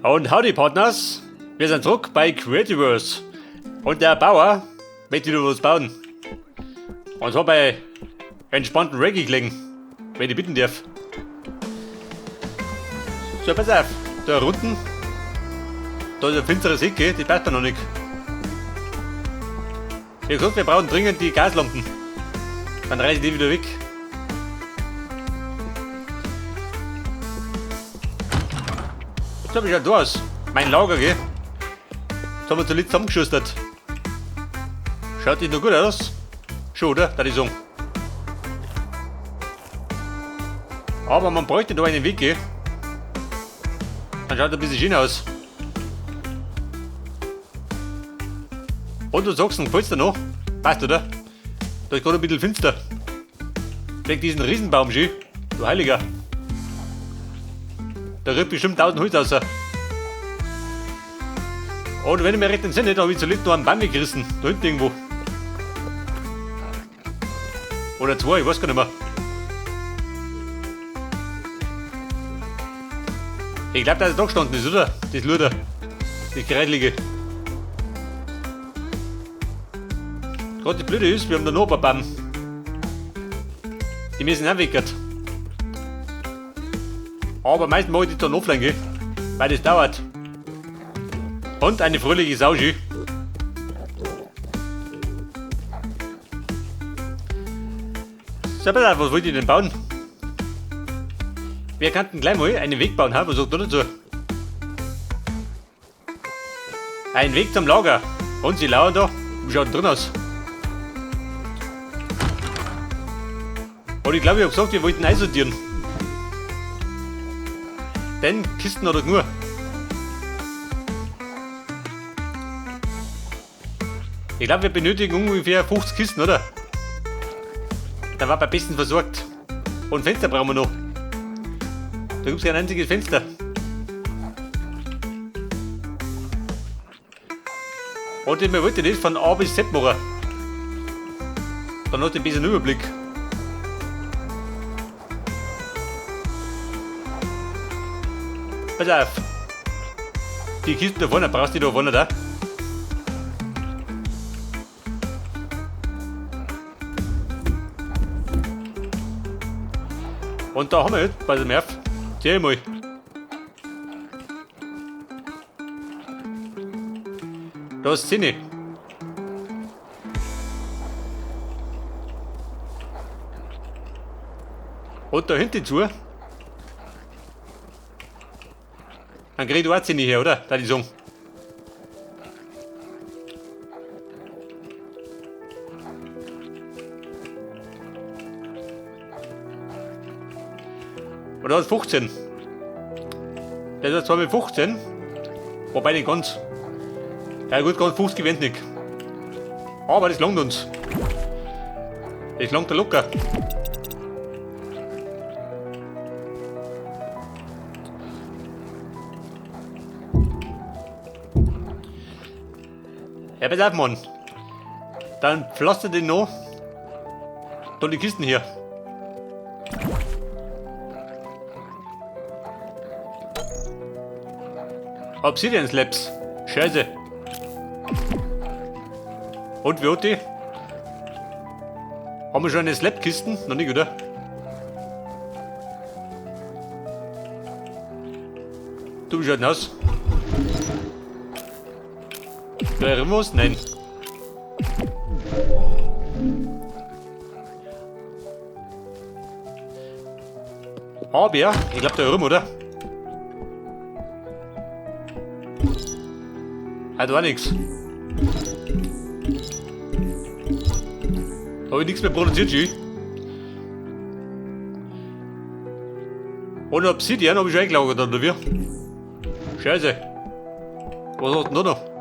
Und howdy Partners, wir sind zurück bei Creativerse. Und der Bauer möchte wieder was bauen. Und zwar bei entspannten Reggae-Klängen, wenn ich bitten darf. So, pass auf, da unten, da ist ein finsteres Ecke, die passt da noch nicht. Wie gesagt, wir brauchen dringend die Gaslampen. Dann reißen die wieder weg. Jetzt hab ich ja da aus. Mein Lager, gell? Das haben wir zuletzt zusammengeschustert. Schaut nicht noch gut aus? Schon, oder? Da ich sagen. Aber man bräuchte da einen Weg, gell? Dann schaut ein bisschen schön aus. Und du sagst, gefällt's dir noch? Passt, oder? Da ist gerade ein bisschen finster. Wegen diesen Riesenbaum schön. Du Heiliger. Da rührt bestimmt 1000 Holz raus. Und wenn ich mir recht entsinne, da hab ich zuletzt noch einen Baum weggerissen. Da hinten irgendwo. Oder zwei, ich weiß gar nicht mehr. Ich glaub, dass es da gestanden ist, oder? Das Luder. Das Gerätliche. Gerade das Blöde ist, wir haben da noch ein paar Baum. Die müssen auch weg. Aber meistens mache ich das dann offline, gell? Weil das dauert. Und eine fröhliche Sau, schön. So, pass auf, was wollt ihr denn bauen? Wir könnten gleich mal einen Weg bauen, ha? Was sagt ihr dazu? Ein Weg zum Lager. Und sie lauern da. Wie schaut denn drin aus? Und ich glaube, ich hab gesagt, wir wollten einsortieren. Denn Kisten oder nur. Ich glaube, wir benötigen ungefähr 50 Kisten, oder? Da war bei besten versorgt. Und Fenster brauchen wir noch. Da gibt's kein einziges Fenster. Und ich wollte das von A bis Z machen. Dann hat ich ein bisschen Überblick. Pass auf. Die Kisten da vorne, brauchst du die da vorne da? Und da haben wir jetzt, pass auf, zähl mal. Da ist 10. Und da hinten zu. Dann krieg ich auch 10 her, oder? Da die sagen. Und da ist 15. Der ist zwar mit 15, wobei nicht ganz. Ja gut, ganz 50 gewinnt nicht. Aber das langt uns. Das langt da locker. Ja, pass auf, Mann. Dann pflastert den noch. Da die Kisten hier. Obsidian Slabs. Scheiße. Und wie hat die? Haben wir schon eine Slab-Kisten? Noch nicht, oder? Du, wie schaut denn aus? Da erinnern wir uns? Nein. Aber, ich glaub, da herum, oder? Ah, da war nix. Da hab ich nix mehr produziert, G. Und Obsidian hab ich schon eingelagert, oder wie? Scheiße. Was hast du denn da noch?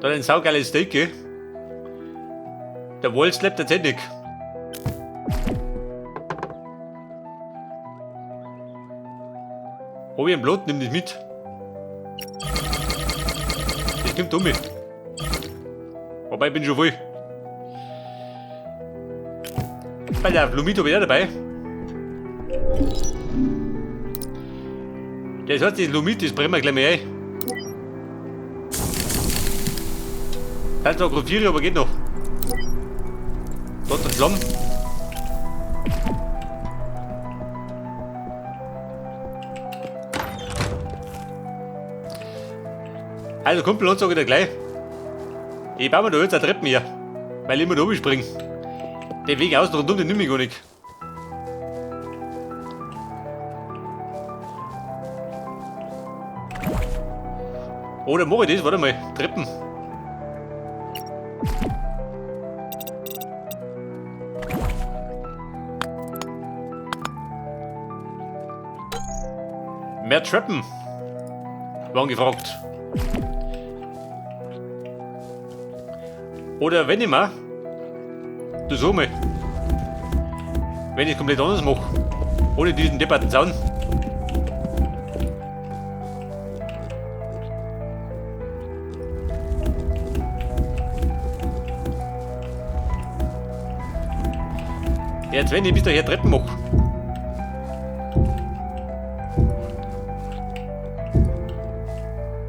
Da ein saugeiles Steak, gell? Der Wall Slap, der zählt nicht. Hab ich einen Blut, nimm das mit. Das kommt um mich. Wobei, ich bin schon voll. Bei der Lumito wieder dabei. Das heißt, das Lumit, das brennen wir gleich mal ein. Das ist zwar 4, aber geht noch. Dort der Flamm. Also Kumpel, und sag ich dir gleich. Ich baue mir da jetzt eine Treppe hier, weil ich immer da oben springe. Den Weg außen rundum, den nehme ich gar nicht. Oder mache ich das? Warte mal, Treppen. Mehr Treppen waren gefragt. Oder wenn ich mal, du so mal, wenn ich komplett anders mache, ohne diesen depperten Zaun. Jetzt wenn ich bis daher Treppen mache.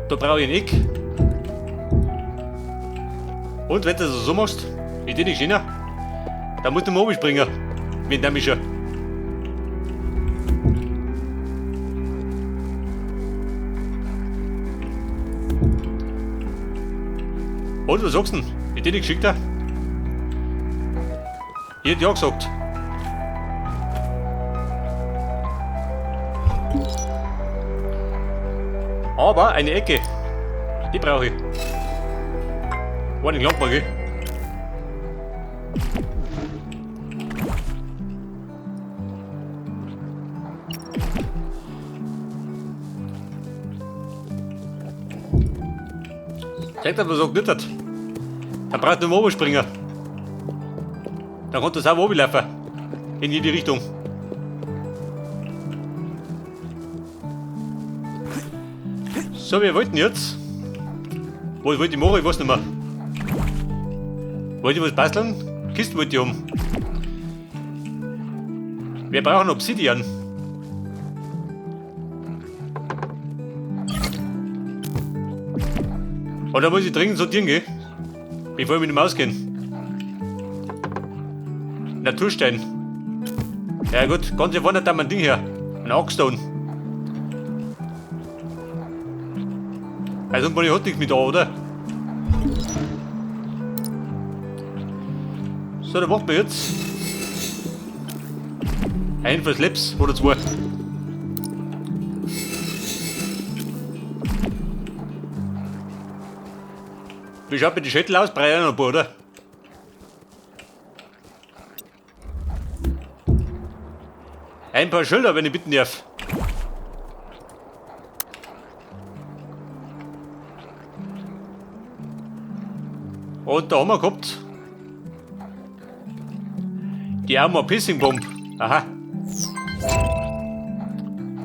Da brauche ich ein Eck. Und wenn du das so machst, ist die nicht schöner. Da musst du mal springen, wenn der Mischer. Und was sagst du denn? Ist die nicht geschickter? Ich hätte ja gesagt. Aber eine Ecke, die brauche ich. War nicht lang, gell? Zeig dir, was er nicht hat. Dann brauchst du nur oben springen. Dann kannst du sauber oben laufen. In jede Richtung. So, wir wollten jetzt. Was wollte ich machen? Ich weiß nicht mehr. Wollte ich was basteln? Kisten wollte ich haben. Wir brauchen Obsidian. Und da muss ich dringend sortieren gehen, bevor ich mit dem ausgehe. Naturstein. Ja gut, ganz hier vorne hat da mein Ding her. Ein Arcstone. Also man hat nichts mit da, oder? So, da machen wir jetzt ein für Slaps oder zwei. Wie schaut bei die Schädel aus? Brauche ich auch noch ein paar, oder? Ein paar Schilder, wenn ich bitten darf. Und da haben wir gehabt die Armor Pissing Bomb. Aha.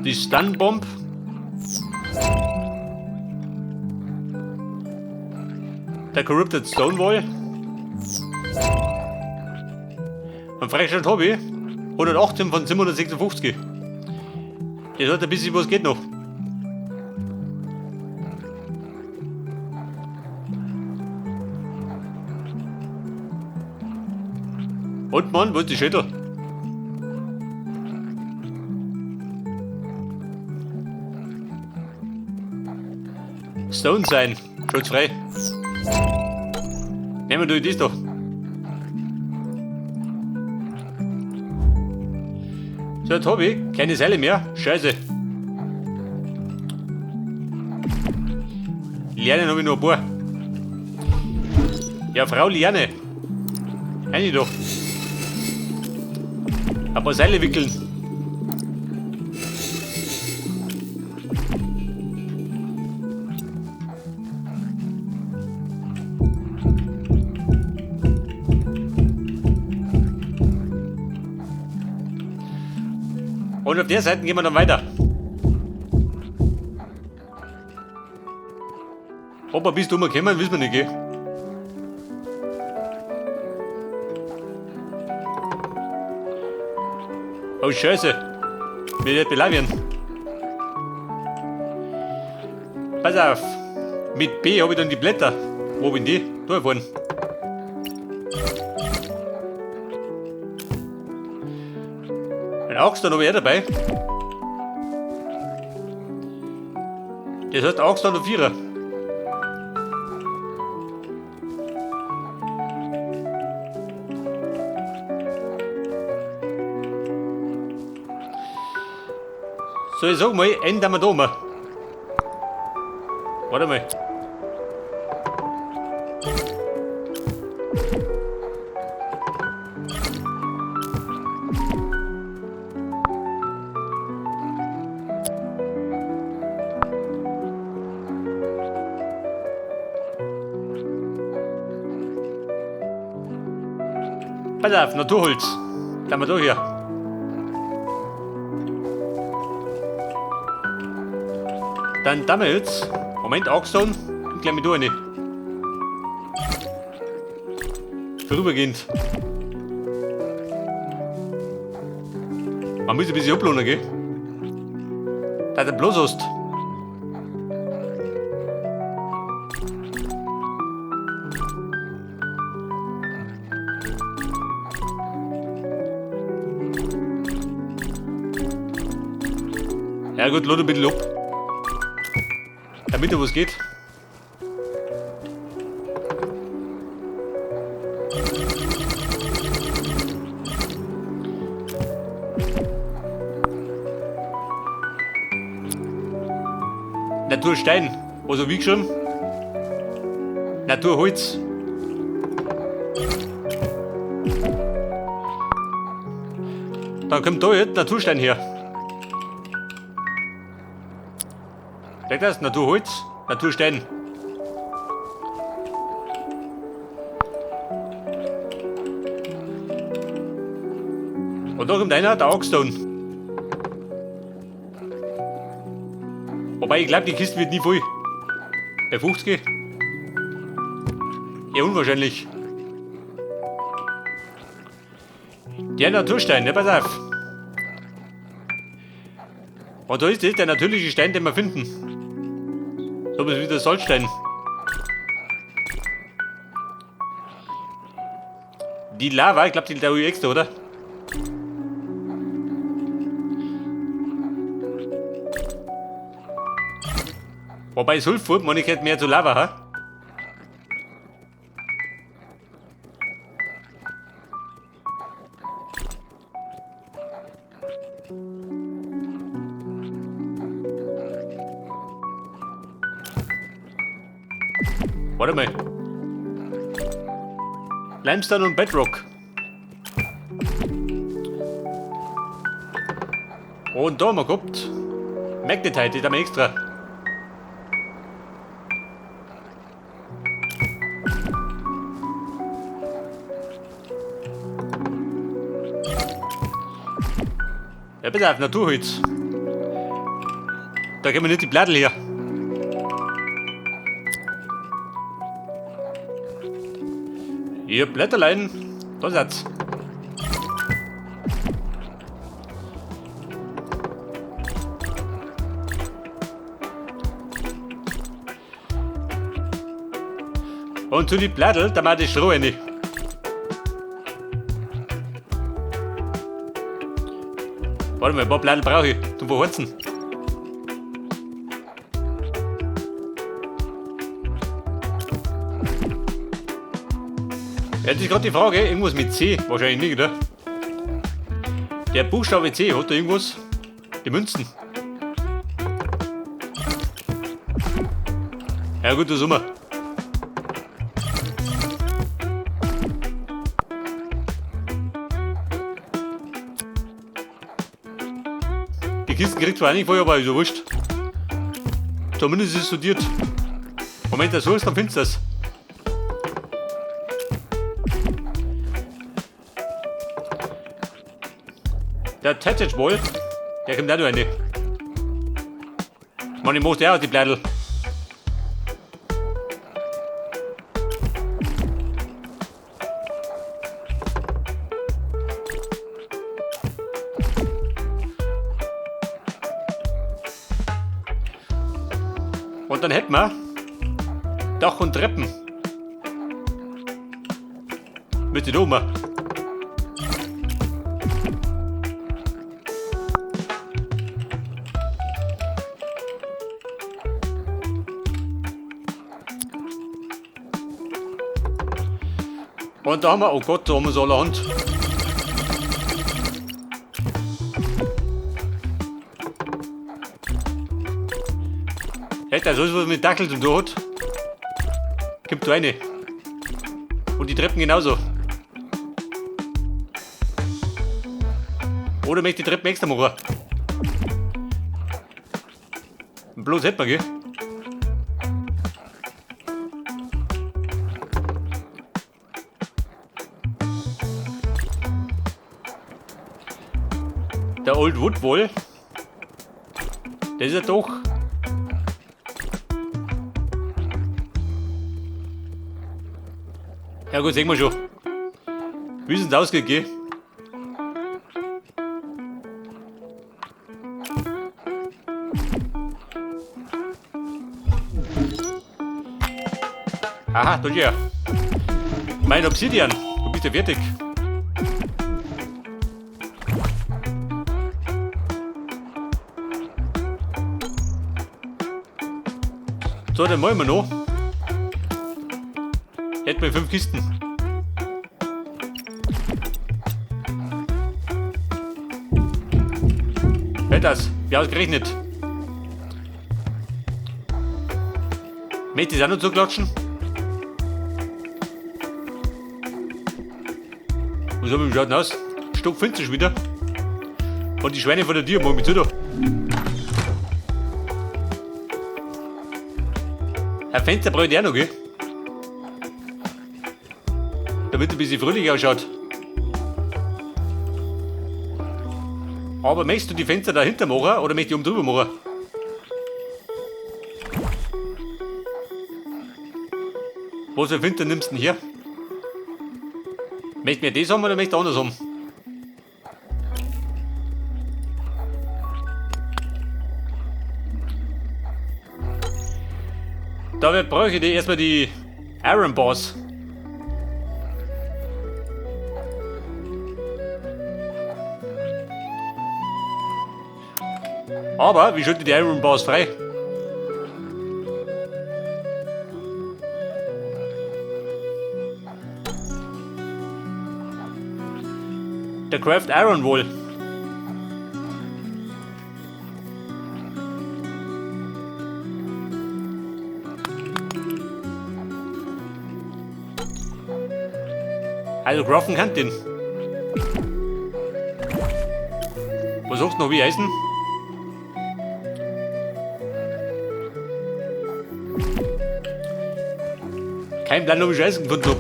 Die Stun Bomb. Der Corrupted Stonewall. Und Freistand habe ich 118 von 756. Das hat ein bisschen was geht noch. Und Mann, wo ist die Schädel? Stone sein. Schutzfrei. Nehmen wir das doch. So, jetzt hab ich keine Seile mehr. Scheiße. Lernen habe ich noch ein paar. Ja, Frau Liane. Eine doch. Ein paar Seile wickeln. Und auf der Seite gehen wir dann weiter. Ob wir bis da mal kommen, wissen wir nicht, gell? Oh Scheiße. Mir nicht belavieren. Pass auf. Mit B habe ich dann die Blätter. Wo bin die? Da vorne. Ein Augstein habe ich auch dabei. Das heißt Augstein und Vierer. So, ich sag mal, ändern wir da mal. Warte mal. Pass auf, Naturholz. Da wir da hier. Dann da wir jetzt. Moment, Augstone. Und gleich mit da rein. Vorübergehend. Man muss ein bisschen ablohnen, gell? Da der bloß hast. Ja gut, lade ein bisschen ab. Damit da was geht. Naturstein, was hab ich geschrieben? Naturholz. Dann kommt da jetzt Naturstein her. Seht das? Naturholz, Naturstein. Und da kommt einer, der Augstone. Wobei, ich glaub, die Kiste wird nie voll. Bei 50? Ja, unwahrscheinlich. Der Naturstein, ne, pass auf. Und da ist das der natürliche Stein, den wir finden. So ist wieder Salzstein. Die Lava, ich glaub, die da extra, oder? Wobei Sulfur, man, ich hätte mehr zu Lava, ha? Warte mal. Limestone und Bedrock. Und da haben wir gehabt. Magnetite, die haben wir extra. Ja, bitte auf Naturholz. Da gehen wir nicht die Blättel her. Ihr Blätterlein, da seid's. Und zu die Blättel, da mach ich Stroh rein. Warte mal, ein paar Blättel brauche ich zum Verheizen. Ja, das ist gerade die Frage, irgendwas mit C, wahrscheinlich nicht, oder? Der Buchstabe C, hat da irgendwas? Die Münzen. Ja gut, das sind wir. Die Kisten kriegt zwar nicht voll, aber ist ja wurscht. Zumindest ist es sortiert. Moment, das holst, dann findest du das. Der Tatich Ball, der kommt auch noch rein. Mann, ich mach der auch die Blättel. Und dann hätten wir Dach und Treppen. Mit den Oma. Und da haben wir, oh Gott, da haben wir so allerhand. Echt, also alles, was mit Dackel zum tun hat, kommt da rein. Und die Treppen genauso. Oder möchte die Treppen extra machen? Bloß hätten wir, gell? Der Old Wood Wall. Das ist ja doch. Ja gut, sehen wir schon. Wie ist denn das ausgeht, gell? Aha, da ist er. Mein Obsidian, du bist ja fertig. So, dann wollen wir noch. Hätten wir 5 Kisten. Fällt das? Wie ausgerechnet. Möchte ich auch noch zuklatschen? Was haben wir im Schaden aus? Stockfinster schon wieder. Und die Schweine vor der Tür, machen wir zu da. Ein Fenster brauche ich auch noch, gell? Damit es ein bisschen fröhlich ausschaut. Aber möchtest du die Fenster dahinter machen oder möchtest du oben drüber machen? Was für Fenster nimmst du denn her? Möchtest du mehr das haben oder möchtest du anders haben? Dabei brauche ich erstmal die Iron Bars. Aber wie schaut die Iron Bars frei? Der Craft Iron Wall. Also craften kann den. Was sagst du noch, wie heißen? Kein Plan, ob ich Eisen gefunden hab.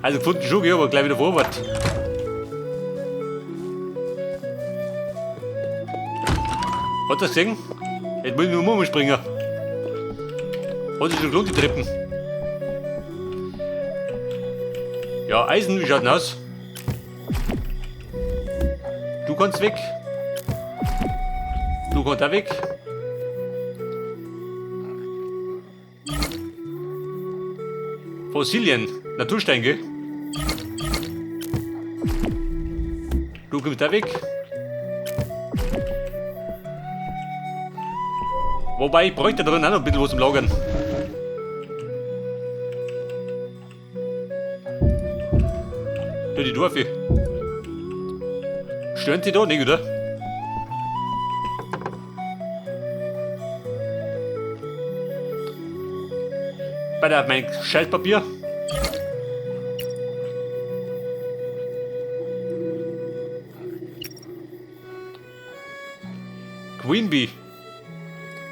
Also gefunden schon, aber gleich wieder vorwärts. Hat das gesehen? Jetzt muss ich nur mal springen. Hat sich schon gelohnt, die Treppen. Ja, Eisen, wie schaut denn aus? Du kannst weg. Du kannst auch weg. Fossilien. Naturstein, gell? Du kommst da weg. Wobei, ich bräuchte da drin auch noch ein bisschen was zum Lagern. Da die Dorfe. Stören sie da nicht, oder? Bei der mein Scheißpapier. Queen Bee.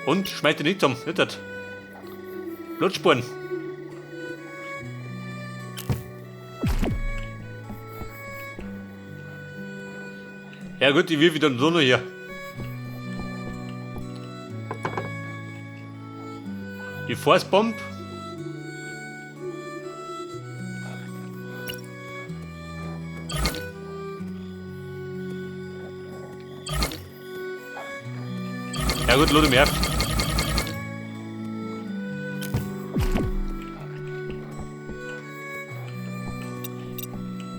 Und schmeißt ihn nicht zusammen, nicht das. Blutspuren. Ja gut, die wir wieder so noch hier. Die Force Bomb. Ja gut, lade mich auf.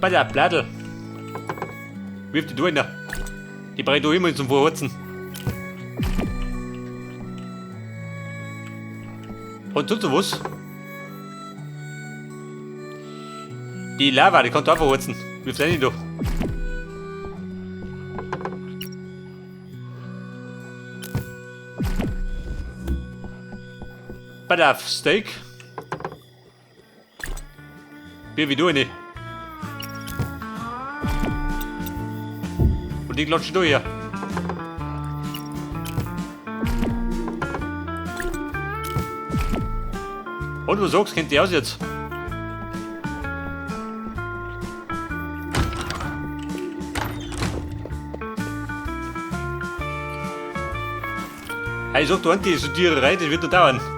Bei der Bladel. Wirf die du in. Die brauche ich da immer zum Verhurzen. Und sonst was? Die Lava, die kannst du auch verhurzen. Wirf die da. Bei der Steak. Bier wie du nicht. Und die klatsche du hier. Und du sagst, kennt die aus jetzt? Hey, ich sag, du, die Sortiererei, das wird noch dauern.